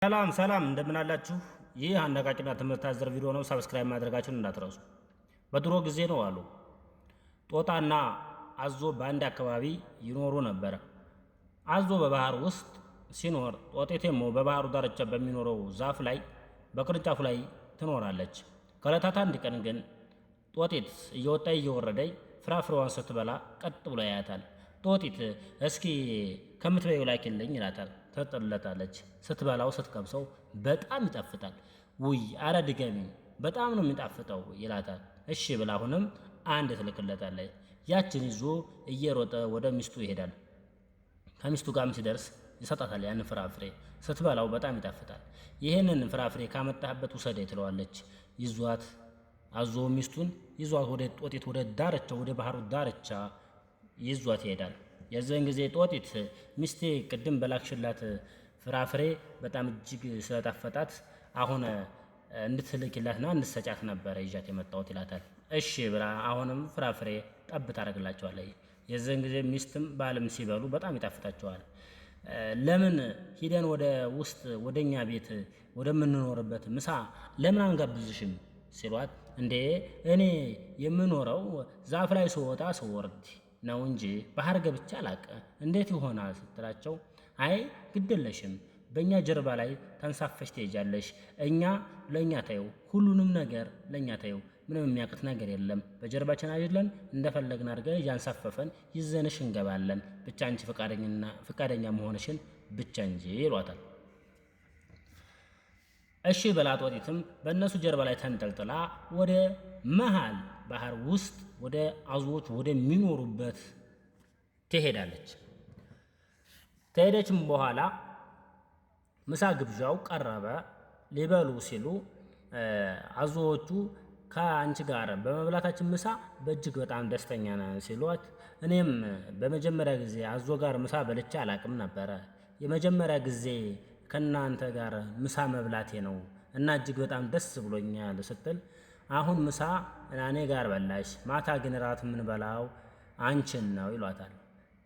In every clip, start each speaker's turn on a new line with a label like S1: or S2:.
S1: ሰላም ሰላም እንደምን አላችሁ? ይህ አነቃቂና ትምህርት አዘል ቪዲዮ ነው። Subscribe ማድረጋችሁን እንዳትረሱ። በድሮ ጊዜ ነው አሉ ጦጣና አዞ በአንድ አካባቢ ይኖሩ ነበረ። አዞ በባህር ውስጥ ሲኖር፣ ጦጤት ደግሞ በባህሩ ዳርቻ በሚኖረው ዛፍ ላይ በቅርንጫፉ ላይ ትኖራለች። ከዕለታት አንድ ቀን ግን ጦጤት እየወጣ እየወረደ ፍራፍሬዋን ስትበላ ቀጥ ብሎ ያያታል። ጦጢት እስኪ ከምትበይው ላኪልኝ ይላታል። ትጥለታለች። ስትበላው ስትቀምሰው በጣም ይጣፍጣል። ውይ አረ ድገሚ፣ በጣም ነው የሚጣፍጠው ይላታል። እሺ ብላ አሁንም አንድ ትልክለታለች። ያችን ይዞ እየሮጠ ወደ ሚስቱ ይሄዳል። ከሚስቱ ጋርም ሲደርስ ይሰጣታል። ያንን ፍራፍሬ ስትበላው በጣም ይጣፍጣል። ይህንን ፍራፍሬ ካመጣህበት ውሰደኝ ትለዋለች። ይዟት አዞ ሚስቱን ይዟት ወደ ጦጢት ወደ ዳርቻ ወደ ባህሩ ዳርቻ ይዟት ይሄዳል። የዚህን ጊዜ ጦጢት ሚስቴ ቅድም በላክሽላት ፍራፍሬ በጣም እጅግ ስለጣፈጣት አሁን እንድትልኪላትና እንድትሰጫት ነበረ ይዣት የመጣሁት ይላታል። እሺ ብላ አሁንም ፍራፍሬ ጠብ ታደርግላቸዋለች። የዚህን ጊዜ ሚስትም ባልም ሲበሉ በጣም ይጣፍጣቸዋል። ለምን ሂደን ወደ ውስጥ ወደኛ ቤት ወደምንኖርበት ምሳ ለምን አንጋብዝሽም ሲሏት፣ እንዴ እኔ የምኖረው ዛፍ ላይ ስወጣ ስወርድ ነው እንጂ ባህር ገብቼ አላቅ፣ እንዴት ይሆናል ስትላቸው፣ አይ ግድለሽም በእኛ ጀርባ ላይ ተንሳፈሽ ትሄጃለሽ። እኛ ለእኛ ተይው፣ ሁሉንም ነገር ለእኛ ተይው፣ ምንም የሚያቅት ነገር የለም። በጀርባችን አይደለን እንደፈለግን አድርገን እያንሳፈፈን ይዘንሽ እንገባለን። ብቻ አንቺ ፈቃደኛ መሆንሽን ብቻ እንጂ ይሏታል። እሺ ብላ ጦጢትም በእነሱ ጀርባ ላይ ተንጠልጥላ ወደ መሃል ባህር ውስጥ ወደ አዞዎች ወደሚኖሩበት ትሄዳለች። ከሄደችም በኋላ ምሳ ግብዣው ቀረበ። ሊበሉ ሲሉ አዞዎቹ ከአንቺ ጋር በመብላታችን ምሳ በእጅግ በጣም ደስተኛ ነን ሲሏት፣ እኔም በመጀመሪያ ጊዜ አዞ ጋር ምሳ በልቼ አላቅም ነበረ። የመጀመሪያ ጊዜ ከእናንተ ጋር ምሳ መብላቴ ነው እና እጅግ በጣም ደስ ብሎኛል ስትል፣ አሁን ምሳ እኔ ጋር በላሽ፣ ማታ ግን ራት የምንበላው አንቺን ነው ይሏታል።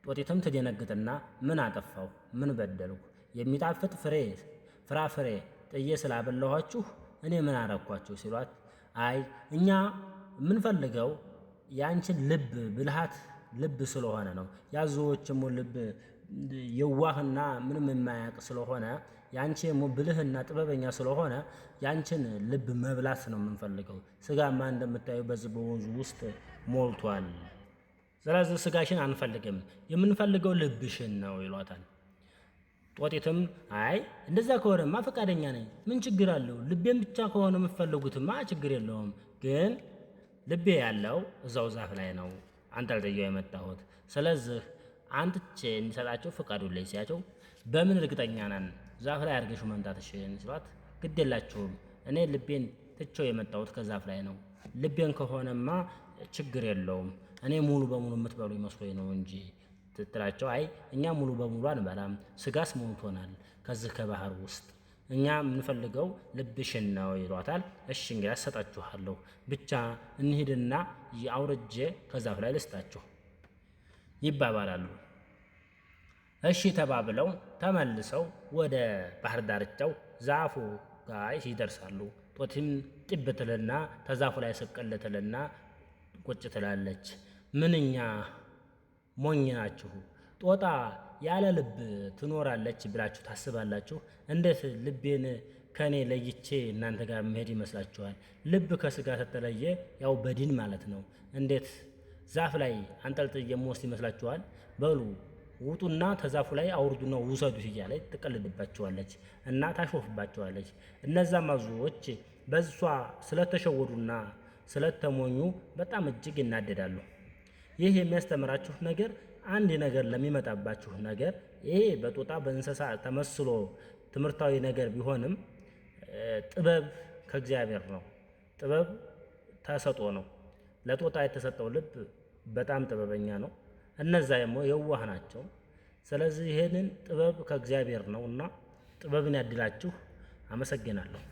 S1: ጦጢትም ትደነግጥና ምን አጠፋሁ? ምን በደልኩ? የሚጣፍጥ ፍሬ ፍራፍሬ ጥዬ ስላበላኋችሁ እኔ ምን አረኳችሁ? ሲሏት፣ አይ እኛ የምንፈልገው የአንቺን ልብ ብልሃት ልብ ስለሆነ ነው። ያዞዎችም ልብ የዋህና ምንም የማያውቅ ስለሆነ ያንቺ ደግሞ ብልህና ጥበበኛ ስለሆነ ያንቺን ልብ መብላት ነው የምንፈልገው። ስጋማ እንደምታዩ በዚህ በወንዙ ውስጥ ሞልቷል። ስለዚህ ስጋሽን አንፈልግም፣ የምንፈልገው ልብሽን ነው ይሏታል። ጦጢትም አይ እንደዛ ከሆነማ ፈቃደኛ ነኝ፣ ምን ችግር አለው? ልቤን ብቻ ከሆነ የምትፈልጉትማ ችግር የለውም። ግን ልቤ ያለው እዛው ዛፍ ላይ ነው አንጠልጥዬው የመጣሁት። ስለዚህ አንጥቼ እንዲሰጣቸው ፍቀዱልኝ ሲያቸው፣ በምን እርግጠኛ ነን ዛፍ ላይ አድርገሽው መምጣትሽን ሲሏት፣ ግድ የላችሁም እኔ ልቤን ትቼው የመጣሁት ከዛፍ ላይ ነው። ልቤን ከሆነማ ችግር የለውም፣ እኔ ሙሉ በሙሉ የምትበሉ መስሎኝ ነው እንጂ ስትላቸው፣ አይ እኛ ሙሉ በሙሉ አንበላም፣ ስጋስ ሞልቶናል ከዚህ ከባህር ውስጥ፣ እኛ የምንፈልገው ልብሽን ነው ይሏታል። እሺ እንግዲህ አሰጣችኋለሁ፣ ብቻ እንሂድና አውርጄ ከዛፍ ላይ ልስጣችሁ ይባባላሉ። እሺ ተባብለው ተመልሰው ወደ ባህር ዳርቻው ዛፉ ጋር ይደርሳሉ። ጦቲም ጢብ ትልና ተዛፉ ላይ ስቅል ትልና ቁጭ ትላለች። ምንኛ ሞኝ ናችሁ! ጦጣ ያለ ልብ ትኖራለች ብላችሁ ታስባላችሁ? እንዴት ልቤን ከኔ ለይቼ እናንተ ጋር መሄድ ይመስላችኋል? ልብ ከስጋ ተተለየ ያው በድን ማለት ነው። እንዴት ዛፍ ላይ አንጠልጥዬ የምወስድ ይመስላችኋል? በሉ ውጡና ተዛፉ ላይ አውርዱና ውሰዱት እያለች ትቀልድባቸዋለች እና ታሾፍባቸዋለች። እነዛም አዞዎች በሷ ስለተሸወዱና ስለተሞኙ በጣም እጅግ ይናደዳሉ። ይህ የሚያስተምራችሁ ነገር አንድ ነገር ለሚመጣባችሁ ነገር ይሄ በጦጣ በእንስሳ ተመስሎ ትምህርታዊ ነገር ቢሆንም ጥበብ ከእግዚአብሔር ነው። ጥበብ ተሰጦ ነው። ለጦጣ የተሰጠው ልብ በጣም ጥበበኛ ነው። እነዛ ደግሞ የዋህ ናቸው። ስለዚህ ይሄንን ጥበብ ከእግዚአብሔር ነው እና ጥበብን ያድላችሁ። አመሰግናለሁ።